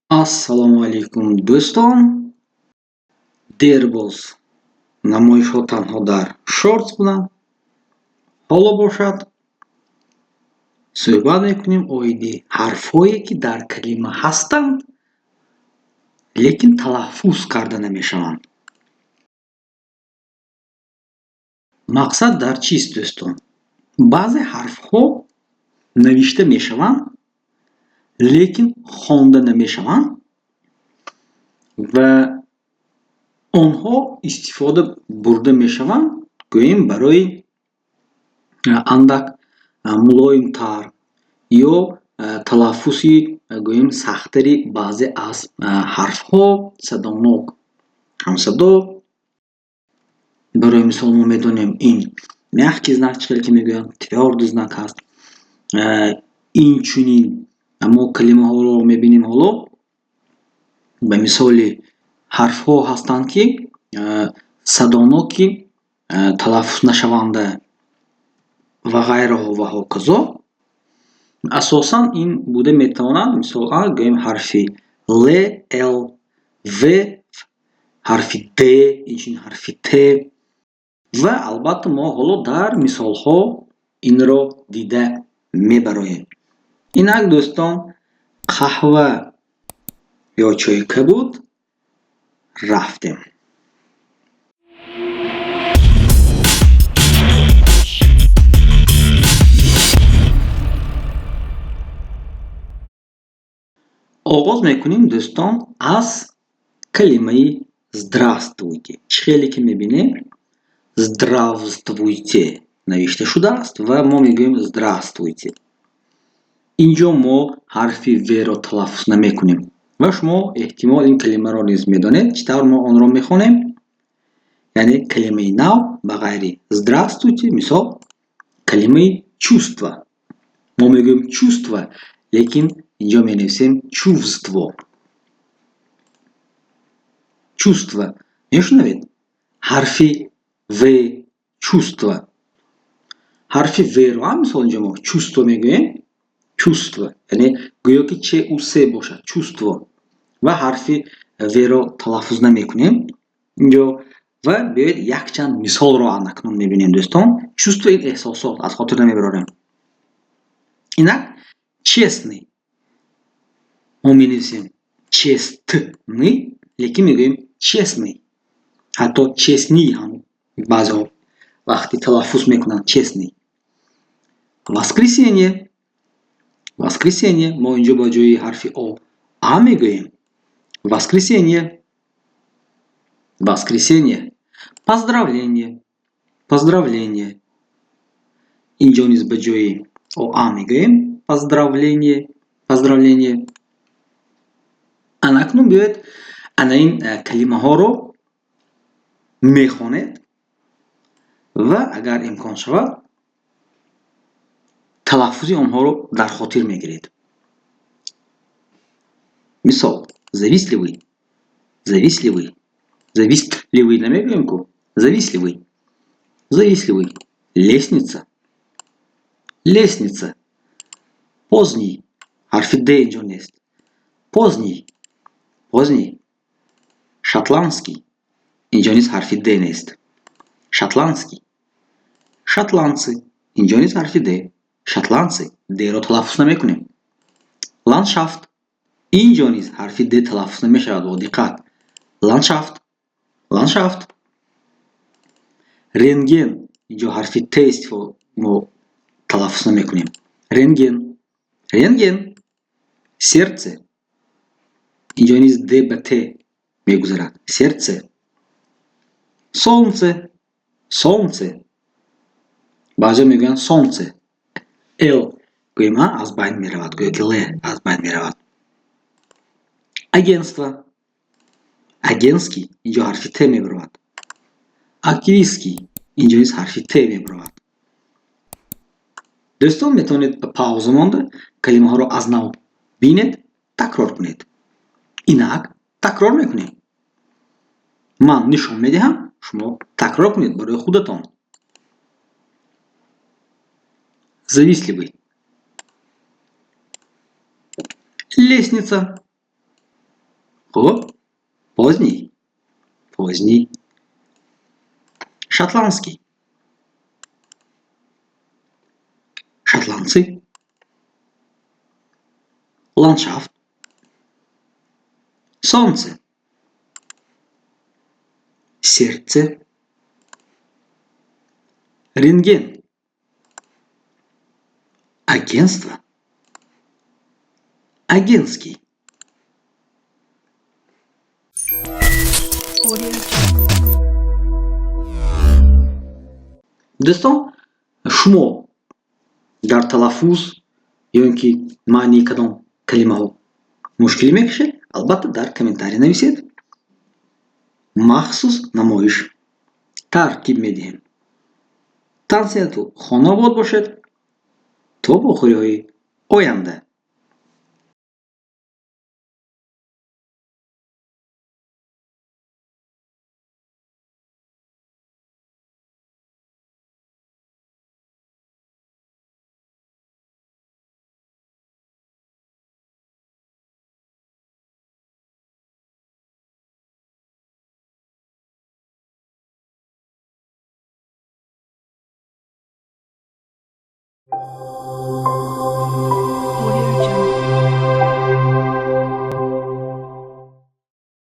Ассалому алайкум, дӯстон! Дербоз намоишҳо танҳо дар Shorts буданд. Ҳоло бошад, суҳбат мекунем оиди ҳарфҳое, ки дар калима ҳастанд, лекин талаффуз карда намешаванд. Мақсад дар чист, дӯстон? Баъзе ҳарфҳо навишта мешаванд, лекин хонда намешаванд ва онҳо истифода бурда мешаванд, гӯем, барои андак мулоимтар ё талаффузи, гӯем, сахттари баъзе аз ҳарфҳо, садонок, ҳамсадо. Барои мисол, мо медонем, ин мягкий знак, чӣ хеле ки мегӯянд, твёрдый знак ҳаст. Инчунин мо калимаҳоро мебинем ҳоло, ба мисоли ҳарфҳо ҳастанд, ки садоноки талаффузнашаванда ва ғайраҳо ва ҳоказо. Асосан ин буда метавонад, мисол, гӯем, ҳарфи л, л, в, ҳарфи д, инчунин ҳарфи т. Ва албатта мо ҳоло дар мисолҳо инро дида мебароем. Инак, дӯстон, қаҳва ё чойи кабуд, рафтем. Оғоз мекунем, дӯстон, аз калимаи «здравствуйте». Чӣ хеле ки мебинем, «здравствуйте» навишта шудааст ва мо мегӯем «здравствуйте». Инҷо мо ҳарфи в-ро талаффуз намекунем ва шумо эҳтимол ин калимаро низ медонед, чӣ тавр мо онро мехонем. Яъне калимаи нав ба ғайри «здравствуйте», мисол, калимаи «чувство». Мо мегӯем «чувство», лекин инҷо менависем «чувство». «Чувство», мешунавед, ҳарфи в, «чувство», ҳарфи в-ро ҳам, мисол, инҷо мо «чувство» мегӯем, «чувство», яъне гӯё ки ч у с бошад, «чувство», ва ҳарфи в-ро талаффуз намекунем инҷо. Ва биёед, якчанд мисолро анакнун мебинем, дӯстон. «Чувство» ин эҳсосот, аз хотир намебарорем. Инак, «честный». Мо менависем «честный», лекин мегӯем «честный». Ҳатто «честний» ҳам баъзеҳо вақти талаффуз мекунанд, «честный». «Воскресенье», «воскресенье». Мо инҷо ба ҷои ҳарфи о а мегӯем. «Воскресенье», «воскресенье». «Поздравление», «поздравление». Инҷо низ ба ҷои о а мегӯем. «Поздравление», «поздравление». Анакнун биёед, ана ин калимаҳоро мехонед ва агар имкон шавад, талаффузи онҳоро дар хотир мегиред. Мисол: «завистливый», «завистливый». «Завистливый» намегӯем ку, «завистливый», «завистливый». «Лестница», «лестница». «Поздний», ҳарфи д инҷо нест, «поздний», «поздний». «Шотландский», инҷо низ ҳарфи д нест, «шотландский». «Шотландцы», инҷо низ ҳарфи д, «шотландцы», д-ро талаффуз намекунем. «Ландшафт», инҷо низ ҳарфи д талаффуз намешавад, бо диққат: «ландшафт», «ландшафт». «Рентген», инҷо ҳарфи т истифода, мо талаффуз намекунем, «рентген», «рентген». «Сердце», инҷо низ д ба т мегузарад, «сердце». «Солнце», «солнце». Баъзеҳо мегӯянд «солнце», л гӯем аз байн меравад, гӯё ки л аз байн меравад. «Агентство», «агентский», инҷо ҳарфи т мебаровад. «Активистский», инҷо низ ҳарфи т мебаровад. Дӯстон, метавонед ба пауза монда, калимаҳоро аз нав бинед, такрор кунед. Инак, такрор мекунем. Ман нишон медиҳам, шумо такрор кунед барои худатон. «Завистливый», «лестница». Хуб, поздний, поздний. Шотландский, шотландцы. Ландшафт, солнце, сердце. Рентген, агентство, агентский. Audio Jungle. Дӯстон, шумо дар талаффуз ё ин ки маънии кадом калимаҳо мушкилӣ мекашед, албатта, дар комментария нависед, махсус намоиш тартиб медиҳем. Тансиҳату хонобод бошед то вохӯриҳои оянда.